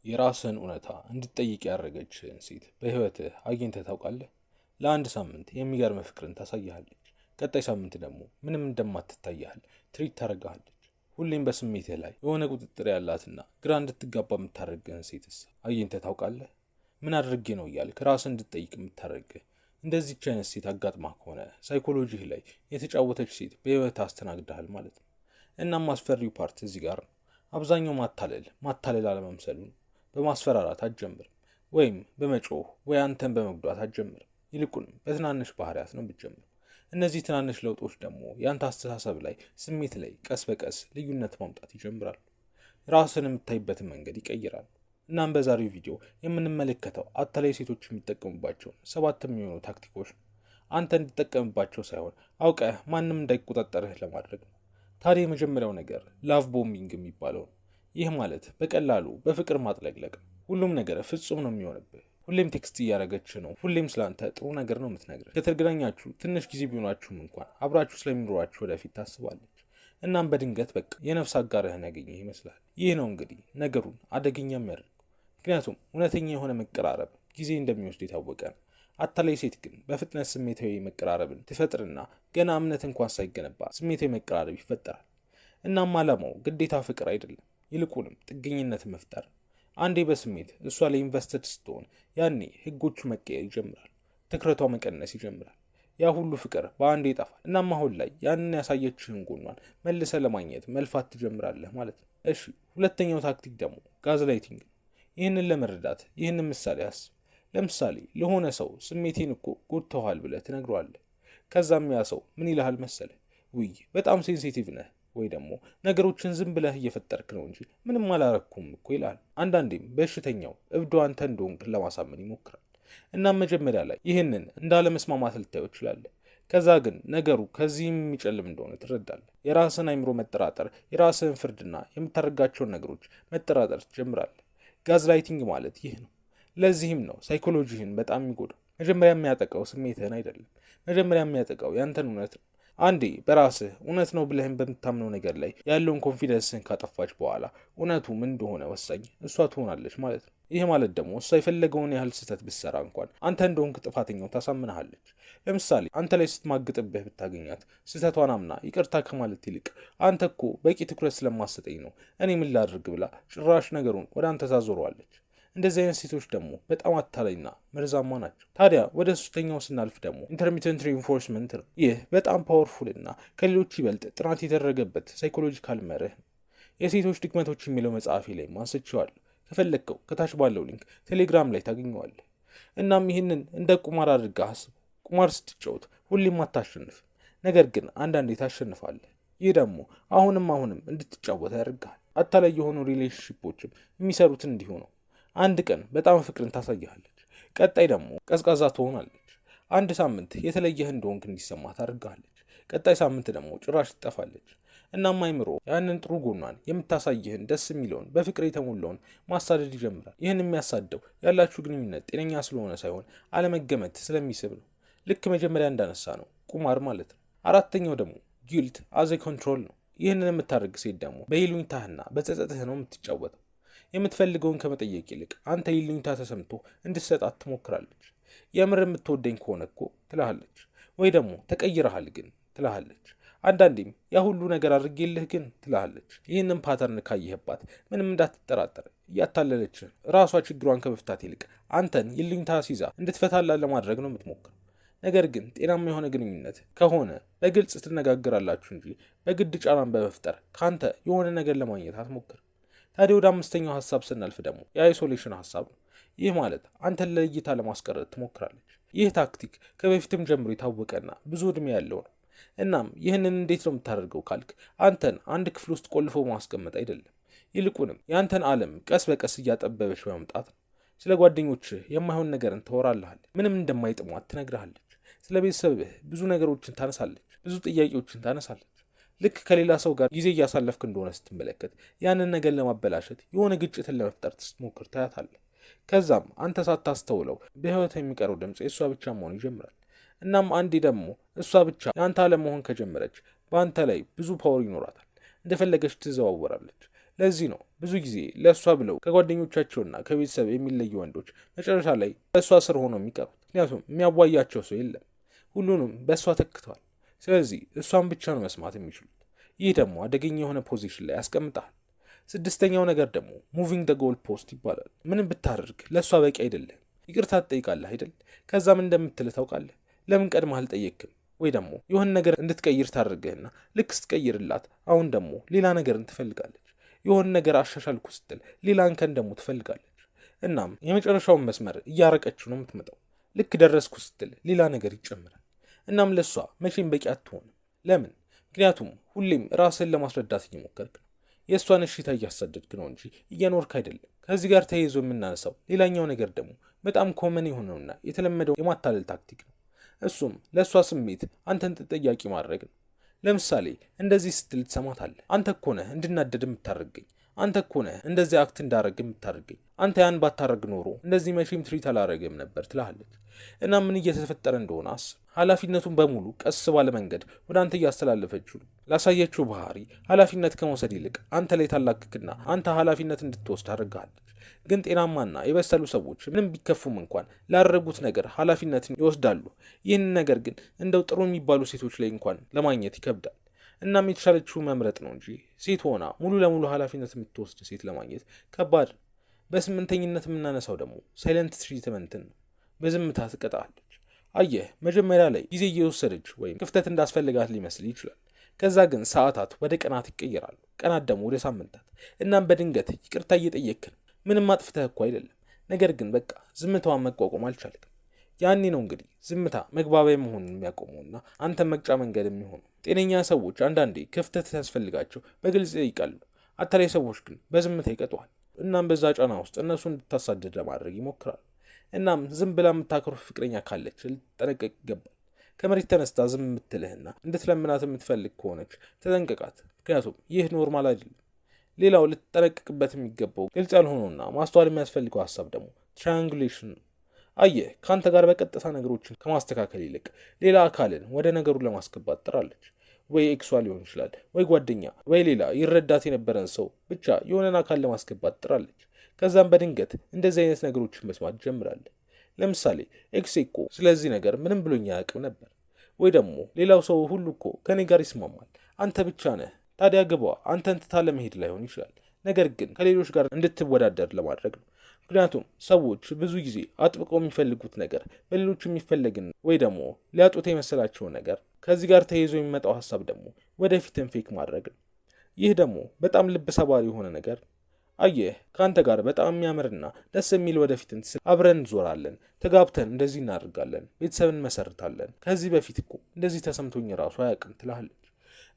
የራስህን እውነታ እንድትጠይቅ ያደረገችህን ሴት በህይወትህ አግኝተህ ታውቃለህ? ለአንድ ሳምንት የሚገርም ፍቅርን ታሳይሃለች። ቀጣይ ሳምንት ደግሞ ምንም እንደማትታይ ያህል treat ታደርግሃለች። ሁሌም በስሜትህ ላይ የሆነ ቁጥጥር ያላትና ግራ እንድትጋባ የምታደርግህን ሴትስ አግኝተህ ታውቃለህ? ምን አድርጌ ነው እያልክ ራስህን እንድትጠይቅ የምታደርግህ እንደዚች አይነት ሴት አጋጥማ ከሆነ ሳይኮሎጂህ ላይ የተጫወተች ሴት በህይወትህ አስተናግደሃል ማለት ነው። እናም አስፈሪው part እዚህ ጋር ነው። አብዛኛው ማታለል ማታለል አለመምሰሉ ነው። በማስፈራራት አትጀምርም፣ ወይም በመጮህ ወይ አንተን በመጉዳት አትጀምርም። ይልቁንም በትናንሽ ባህሪያት ነው የምትጀምረው። እነዚህ ትናንሽ ለውጦች ደግሞ የአንተ አስተሳሰብ ላይ፣ ስሜት ላይ ቀስ በቀስ ልዩነት ማምጣት ይጀምራሉ። ራስን የምታይበትን መንገድ ይቀይራሉ። እናም በዛሬው ቪዲዮ የምንመለከተው አታላይ ሴቶች የሚጠቀሙባቸውን ሰባት የሚሆኑ ታክቲኮች ነው። አንተ እንድጠቀምባቸው ሳይሆን አውቀህ ማንም እንዳይቆጣጠርህ ለማድረግ ነው። ታዲያ የመጀመሪያው ነገር love bombing የሚባለው ነው። ይህ ማለት በቀላሉ በፍቅር ማጥለቅለቅ ነው። ሁሉም ነገር ፍጹም ነው የሚሆንብህ። ሁሌም text እያደረገች ነው። ሁሌም ስላንተ ጥሩ ነገር ነው የምትነግርህ። ከተገናኛችሁ ትንሽ ጊዜ ቢሆናችሁም እንኳን አብራችሁ ስለሚኖራችሁ ወደፊት ታስባለች። እናም በድንገት በቃ የነፍስ አጋርህን ያገኘህ ይመስላል። ይህ ነው እንግዲህ ነገሩን አደገኛ የሚያደርገው። ምክንያቱም እውነተኛ የሆነ መቀራረብ ጊዜ እንደሚወስድ የታወቀ ነው። አታላይ ሴት ግን በፍጥነት ስሜታዊ መቀራረብን ትፈጥርና ገና እምነት እንኳን ሳይገነባ ስሜታዊ መቀራረብ ይፈጠራል። እናም አላማው ግዴታ ፍቅር አይደለም፣ ይልቁንም ጥገኝነት መፍጠር። አንዴ በስሜት እሷ ላይ invested ስትሆን ያኔ ህጎቹ መቀየር ይጀምራል። ትኩረቷ መቀነስ ይጀምራል። ያ ሁሉ ፍቅር በአንዴ ይጠፋል። እናም አሁን ላይ ያንን ያሳየችህን ጎኗን መልሰህ ለማግኘት መልፋት ትጀምራለህ ማለት ነው። እሺ፣ ሁለተኛው ታክቲክ ደግሞ gaslighting ነው። ይህንን ለመረዳት ይህንን ምሳሌ አስብ። ለምሳሌ ለሆነ ሰው ስሜቴን እኮ ጎድተኸዋል ብለህ ትነግረዋለህ። ከዛም ያ ሰው ምን ይልሃል መሰለህ? ውይ በጣም sensitive ነህ፣ ወይ ደግሞ ነገሮችን ዝም ብለህ እየፈጠርክ ነው እንጂ ምንም አላረኩም እኮ ይልሃል። አንዳንዴም በሽተኛው እብዱ አንተ እንደሆንክ ለማሳመን ይሞክራል። እናም መጀመሪያ ላይ ይህንን እንዳለመስማማት ልታየው ትችላለህ። ከዛ ግን ነገሩ ከዚህም የሚጨልም እንደሆነ ትረዳለህ። የራስህን አይምሮ መጠራጠር፣ የራስህን ፍርድና የምታደርጋቸውን ነገሮች መጠራጠር ትጀምራለህ። Gaslighting ማለት ይህ ነው። ለዚህም ነው ሳይኮሎጂህን በጣም የሚጎዳው። መጀመሪያ የሚያጠቃው ስሜትህን አይደለም። መጀመሪያ የሚያጠቃው ያንተን እውነት ነው። አንዴ በራስህ እውነት ነው ብለህን በምታምነው ነገር ላይ ያለውን confidence ህን ካጠፋች በኋላ እውነቱ ምን እንደሆነ ወሳኝ እሷ ትሆናለች ማለት ነው። ይህ ማለት ደግሞ እሷ የፈለገውን ያህል ስህተት ብትሰራ እንኳን አንተ እንደሆንክ ጥፋተኛው ታሳምንሃለች። ለምሳሌ አንተ ላይ ስትማግጥብህ ብታገኛት ስህተቷን አምና ይቅርታ ከማለት ይልቅ አንተ እኮ በቂ ትኩረት ስለማትሰጠኝ ነው፣ እኔ ምን ላድርግ ብላ ጭራሽ ነገሩን ወደ አንተ ታዞረዋለች። እንደዚህ አይነት ሴቶች ደግሞ በጣም አታላይና መርዛማ ናቸው። ታዲያ ወደ ሶስተኛው ስናልፍ ደግሞ intermittent reinforcement ነው። ይህ በጣም powerful እና ከሌሎች ይበልጥ ጥናት የተደረገበት psychological መርህ ነው። የሴቶች ድክመቶች የሚለው መጽሐፌ ላይ አንስቼዋለሁ። ከፈለግከው ከታች ባለው link ቴሌግራም ላይ ታገኘዋለህ። እናም ይህንን እንደ ቁማር አድርገህ አስብ። ቁማር ስትጫወት ሁሌም አታሸንፍም፣ ነገር ግን አንዳንዴ ታሸንፋለህ። ይህ ደግሞ አሁንም አሁንም እንድትጫወት ያደርግሃል። አታላይ የሆኑ relationship ኦችም የሚሰሩት እንዲሁ ነው። አንድ ቀን በጣም ፍቅርን ታሳይሃለች፣ ቀጣይ ደግሞ ቀዝቃዛ ትሆናለች። አንድ ሳምንት የተለየህ እንደሆንክ እንዲሰማ ታደርግሃለች፣ ቀጣይ ሳምንት ደግሞ ጭራሽ ትጠፋለች። እናም አይምሮ ያንን ጥሩ ጎኗን የምታሳይህን ደስ የሚለውን በፍቅር የተሞላውን ማሳደድ ይጀምራል። ይህን የሚያሳደው ያላችሁ ግንኙነት ጤነኛ ስለሆነ ሳይሆን አለመገመት ስለሚስብ ነው። ልክ መጀመሪያ እንዳነሳነው ቁማር ማለት ነው። አራተኛው ደግሞ guilt as a control ነው። ይህንን የምታደርግ ሴት ደግሞ በይሉኝታህና በጸጸትህ ነው የምትጫወተው። የምትፈልገውን ከመጠየቅ ይልቅ አንተ ይሉኝታ ተሰምቶ እንድትሰጣት ትሞክራለች። የምር የምትወደኝ ከሆነ እኮ ትልሃለች፣ ወይ ደግሞ ተቀይረሃል ግን ትልሃለች። አንዳንዴም ያ ሁሉ ነገር አድርጌልህ ግን ትልሃለች። ይህንን pattern ካየህባት ምንም እንዳትጠራጠር እያታለለችህ ራሷ ችግሯን ከመፍታት ይልቅ አንተን ይሉኝታ ሲዛ እንድትፈታላት ለማድረግ ነው የምትሞክረው። ነገር ግን ጤናማ የሆነ ግንኙነት ከሆነ በግልጽ ትነጋገራላችሁ እንጂ በግድ ጫናን በመፍጠር ከአንተ የሆነ ነገር ለማግኘት አትሞክር። ታዲያ ወደ አምስተኛው ሀሳብ ስናልፍ ደግሞ የ isolation ሀሳብ ነው። ይህ ማለት አንተን ለእይታ ለማስቀረት ትሞክራለች። ይህ ታክቲክ ከበፊትም ጀምሮ የታወቀና ብዙ ዕድሜ ያለው ነው። እናም ይህንን እንዴት ነው የምታደርገው ካልክ አንተን አንድ ክፍል ውስጥ ቆልፎ ማስቀመጥ አይደለም። ይልቁንም የአንተን ዓለም ቀስ በቀስ እያጠበበች በመምጣት ነው። ስለ ጓደኞችህ የማይሆን ነገርን ታወራልሃለች። ምንም እንደማይጥሟት ትነግርሃለች። ስለ ቤተሰብህ ብዙ ነገሮችን ታነሳለች። ብዙ ጥያቄዎችን ታነሳለች። ልክ ከሌላ ሰው ጋር ጊዜ እያሳለፍክ እንደሆነ ስትመለከት ያንን ነገር ለማበላሸት የሆነ ግጭትን ለመፍጠር ስትሞክር ታያታለህ። ከዛም አንተ ሳታስተውለው በህይወት የሚቀረው ድምፅ የእሷ ብቻ መሆን ይጀምራል። እናም አንዴ ደግሞ እሷ ብቻ የአንተ አለመሆን ከጀመረች በአንተ ላይ ብዙ power ይኖራታል። እንደፈለገች ትዘዋወራለች። ለዚህ ነው ብዙ ጊዜ ለእሷ ብለው ከጓደኞቻቸውና ከቤተሰብ የሚለዩ ወንዶች መጨረሻ ላይ በእሷ ስር ሆነው የሚቀሩት። ምክንያቱም የሚያዋያቸው ሰው የለም፣ ሁሉንም በእሷ ተክተዋል። ስለዚህ እሷን ብቻ ነው መስማት የሚችሉት። ይህ ደግሞ አደገኛ የሆነ position ላይ ያስቀምጣል። ስድስተኛው ነገር ደግሞ moving the goal post ይባላል። ምንም ብታደርግ ለእሷ በቂ አይደለም። ይቅርታ ትጠይቃለህ አይደል? ከዛ ምን እንደምትልህ ታውቃለህ። ለምን ቀድመህ አልጠየክም? ወይ ደግሞ የሆነ ነገር እንድትቀይር ታደርግህና ልክ ስትቀይርላት አሁን ደግሞ ሌላ ነገርን ትፈልጋለች። የሆነ ነገር አሻሻልኩ ስትል ሌላ እንከን ደግሞ ትፈልጋለች። እናም የመጨረሻውን መስመር እያረቀችው ነው የምትመጣው። ልክ ደረስኩ ስትል ሌላ ነገር ይጨምራል። እናም ለእሷ መቼም በቂ አትሆንም። ለምን? ምክንያቱም ሁሌም ራስህን ለማስረዳት እየሞከርክ ነው። የእሷን እሽታ እያሳደድክ ነው እንጂ እየኖርክ አይደለም። ከዚህ ጋር ተያይዞ የምናነሳው ሌላኛው ነገር ደግሞ በጣም common የሆነውና የተለመደው የማታለል ታክቲክ ነው። እሱም ለእሷ ስሜት አንተን ተጠያቂ ማድረግ ነው። ለምሳሌ እንደዚህ ስትል ትሰማታለህ። አንተ እኮ ነህ እንድናደድ የምታደርገኝ፣ አንተ እኮ ነህ እንደዚህ act እንዳረግ የምታደርገኝ፣ አንተ ያን ባታረግ ኖሮ እንደዚህ መቼም treat አላረግም ነበር ትልሃለች። እና ምን እየተፈጠረ እንደሆነ አስብ። ኃላፊነቱን በሙሉ ቀስ ባለ መንገድ ወደ አንተ እያስተላለፈችው ነው። ላሳየችው ባህሪ ኃላፊነት ከመውሰድ ይልቅ አንተ ላይ ታላክክና አንተ ኃላፊነት እንድትወስድ አድርጋለች። ግን ጤናማና የበሰሉ ሰዎች ምንም ቢከፉም እንኳን ላደረጉት ነገር ኃላፊነትን ይወስዳሉ። ይህንን ነገር ግን እንደው ጥሩ የሚባሉ ሴቶች ላይ እንኳን ለማግኘት ይከብዳል። እናም የተሻለችው መምረጥ ነው እንጂ ሴት ሆና ሙሉ ለሙሉ ኃላፊነት የምትወስድ ሴት ለማግኘት ከባድ ነው። በስምንተኝነት የምናነሳው ደግሞ silent treatment ን ነው። በዝምታ ትቀጣለች። አየህ፣ መጀመሪያ ላይ ጊዜ እየወሰደች ወይም ክፍተት እንዳስፈልጋት ሊመስል ይችላል። ከዛ ግን ሰዓታት ወደ ቀናት ይቀየራሉ፣ ቀናት ደግሞ ወደ ሳምንታት። እናም በድንገት ይቅርታ እየጠየክ ነው። ምንም አጥፍተህ እኮ አይደለም፣ ነገር ግን በቃ ዝምታዋን መቋቋም አልቻልክም። ያኔ ነው እንግዲህ ዝምታ መግባቢያ መሆኑን የሚያቆመውና አንተ መቅጫ መንገድ የሚሆነው። ጤነኛ ሰዎች አንዳንዴ ክፍተት ሲያስፈልጋቸው በግልጽ ይጠይቃሉ። አታላይ ሰዎች ግን በዝምታ ይቀጡሃል። እናም በዛ ጫና ውስጥ እነሱ እንድታሳድድ ለማድረግ ይሞክራሉ። እናም ዝም ብላ የምታከርፍ ፍቅረኛ ካለች ልትጠነቀቅ ይገባል። ከመሬት ተነስታ ዝም የምትልህና እንድትለምናት የምትፈልግ ከሆነች ተጠንቀቃት። ምክንያቱም ይህ normal አይደለም። ሌላው ልትጠነቀቅበት የሚገባው ግልጽ ያልሆነውና ማስተዋል የሚያስፈልገው ሀሳብ ደግሞ triangulation ነው። አየህ፣ ከአንተ ጋር በቀጥታ ነገሮችን ከማስተካከል ይልቅ ሌላ አካልን ወደ ነገሩ ለማስገባት ጥራለች። ወይ ኤክሷ ሊሆን ይችላል፣ ወይ ጓደኛ፣ ወይ ሌላ ይረዳት የነበረን ሰው፣ ብቻ የሆነን አካል ለማስገባት ጥራለች። ከዛም በድንገት እንደዚህ አይነት ነገሮችን መስማት ትጀምራለህ። ለምሳሌ ex ኤ እኮ ስለዚህ ነገር ምንም ብሎኝ አያውቅም ነበር፣ ወይ ደግሞ ሌላው ሰው ሁሉ እኮ ከኔ ጋር ይስማማል፣ አንተ ብቻ ነህ። ታዲያ ግቧ አንተን ትታ ለመሄድ ላይሆን ይችላል፣ ነገር ግን ከሌሎች ጋር እንድትወዳደር ለማድረግ ነው። ምክንያቱም ሰዎች ብዙ ጊዜ አጥብቀው የሚፈልጉት ነገር በሌሎች የሚፈለግን ወይ ደግሞ ሊያጡት የመሰላቸውን ነገር። ከዚህ ጋር ተያይዞ የሚመጣው ሀሳብ ደግሞ ወደፊትን fake ማድረግ ነው። ይህ ደግሞ በጣም ልብ ሰባሪ የሆነ ነገር። አየህ፣ ከአንተ ጋር በጣም የሚያምርና ደስ የሚል ወደፊትን አብረን እንዞራለን፣ ተጋብተን እንደዚህ እናደርጋለን፣ ቤተሰብ እንመሰርታለን፣ ከዚህ በፊት እኮ እንደዚህ ተሰምቶኝ ራሱ አያውቅም ትልሃለች።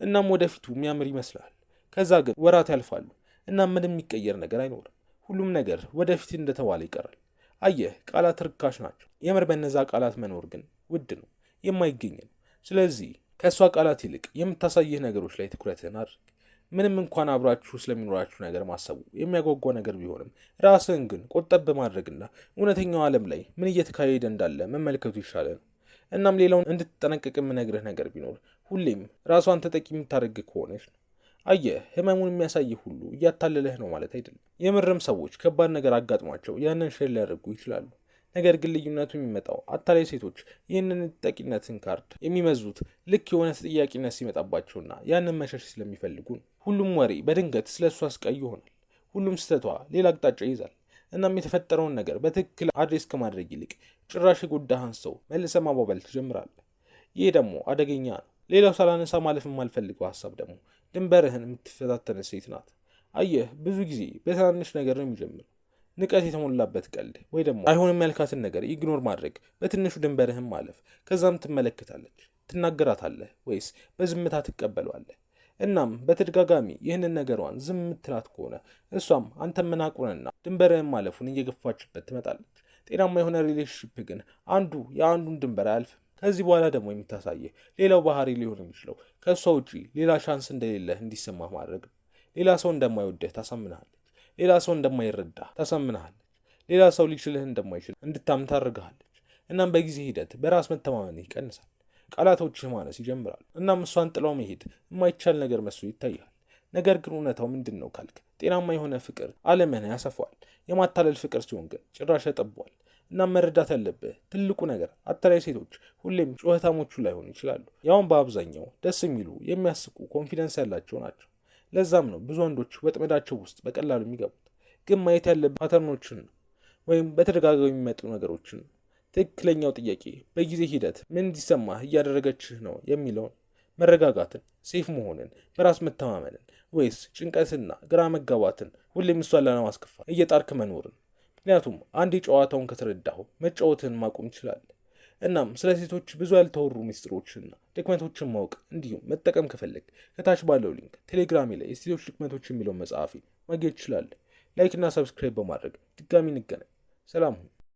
እናም ወደፊቱ የሚያምር ይመስላል። ከዛ ግን ወራት ያልፋሉ እና ምንም የሚቀየር ነገር አይኖርም። ሁሉም ነገር ወደፊት እንደተባለ ይቀራል። አየህ፣ ቃላት ርካሽ ናቸው። የምር በነዛ ቃላት መኖር ግን ውድ ነው፣ የማይገኝ ነው። ስለዚህ ከእሷ ቃላት ይልቅ የምታሳይህ ነገሮች ላይ ትኩረትህን አድርግ። ምንም እንኳን አብራችሁ ስለሚኖራችሁ ነገር ማሰቡ የሚያጓጓ ነገር ቢሆንም ራስህን ግን ቆጠብ በማድረግና እውነተኛው ዓለም ላይ ምን እየተካሄደ እንዳለ መመልከቱ ይሻላል ነው። እናም ሌላውን እንድትጠነቀቅ የምነግርህ ነገር ቢኖር ሁሌም ራሷን ተጠቂ የምታደርግ ከሆነች ነው። አየህ፣ ህመሙን የሚያሳይህ ሁሉ እያታለለህ ነው ማለት አይደለም። የምርም ሰዎች ከባድ ነገር አጋጥሟቸው ያንን share ሊያደርጉ ይችላሉ። ነገር ግን ልዩነቱ የሚመጣው አታላይ ሴቶች ይህንን ተጠቂነትን ካርድ የሚመዙት ልክ የሆነ ተጠያቂነት ሲመጣባቸውና ያንን መሸሽ ስለሚፈልጉ ነው። ሁሉም ወሬ በድንገት ስለ እሷ ስቃይ ይሆናል። ሁሉም ስህተቷ ሌላ አቅጣጫ ይይዛል። እናም የተፈጠረውን ነገር በትክክል address ከማድረግ ይልቅ ጭራሽ የጎዳህን ሰው መልሰህ ማባበል ትጀምራለህ። ይህ ደግሞ አደገኛ ነው። ሌላው ሳላነሳ ማለፍ የማልፈልገው ሀሳብ ደግሞ ድንበርህን የምትፈታተን ሴት ናት። አየህ፣ ብዙ ጊዜ በትናንሽ ነገር ነው የሚጀምረው። ንቀት የተሞላበት ቀልድ ወይ ደግሞ አይሆንም ያልካትን ነገር ignore ማድረግ፣ በትንሹ ድንበርህን ማለፍ። ከዛም ትመለከታለች፣ ትናገራታለህ ወይስ በዝምታ ትቀበለዋለህ? እናም በተደጋጋሚ ይህንን ነገሯን ዝም የምትላት ከሆነ እሷም አንተን መናቁንና ድንበርህን ማለፉን እየገፋችበት ትመጣለች። ጤናማ የሆነ relationship ግን አንዱ የአንዱን ድንበር አያልፍም። ከዚህ በኋላ ደግሞ የምታሳየህ ሌላው ባህሪ ሊሆን የሚችለው ከእሷ ውጪ ሌላ chance እንደሌለህ እንዲሰማህ ማድረግ ነው። ሌላ ሰው እንደማይወደህ ታሳምንሃለች። ሌላ ሰው እንደማይረዳህ ታሳምንሃለች። ሌላ ሰው ሊችልህ እንደማይችል እንድታምን ታደርግሃለች። እናም በጊዜ ሂደት በራስ መተማመንህ ይቀንሳል። ቃላቶችህ ማነስ ይጀምራሉ። እናም እሷን ጥለው መሄድ የማይቻል ነገር መስሎ ይታያል። ነገር ግን እውነታው ምንድን ነው ካልክ ጤናማ የሆነ ፍቅር ዓለምህን ያሰፋዋል። የማታለል ፍቅር ሲሆን ግን ጭራሽ ያጠቧል። እና መረዳት ያለብህ ትልቁ ነገር አታላይ ሴቶች ሁሌም ጩኸታሞቹ ላይሆኑ ይችላሉ። ያውም በአብዛኛው ደስ የሚሉ፣ የሚያስቁ፣ confidence ያላቸው ናቸው። ለዛም ነው ብዙ ወንዶች ወጥመዳቸው ውስጥ በቀላሉ የሚገቡት። ግን ማየት ያለብህ pattern ኦችን ነው፣ ወይም በተደጋጋሚ የሚመጡ ነገሮችን ነው። ትክክለኛው ጥያቄ በጊዜ ሂደት ምን እንዲሰማህ እያደረገችህ ነው የሚለውን፣ መረጋጋትን፣ safe መሆንን፣ በራስ መተማመንን ወይስ ጭንቀትና ግራ መጋባትን፣ ሁሌም እሷን ላለማስከፋት እየጣርክ መኖርን። ምክንያቱም አንድ ጨዋታውን ከተረዳኸው መጫወትህን ማቆም ትችላለህ። እናም ስለ ሴቶች ብዙ ያልተወሩ ሚስጥሮችንና ድክመቶችን ማወቅ እንዲሁም መጠቀም ከፈለግክ ከታች ባለው link ቴሌግራሜ ላይ የሴቶች ድክመቶች የሚለውን መጽሐፌ ማግኘት ትችላለህ። Like እና subscribe በማድረግ ድጋሚ እንገናኝ። ሰላም ሁኑ።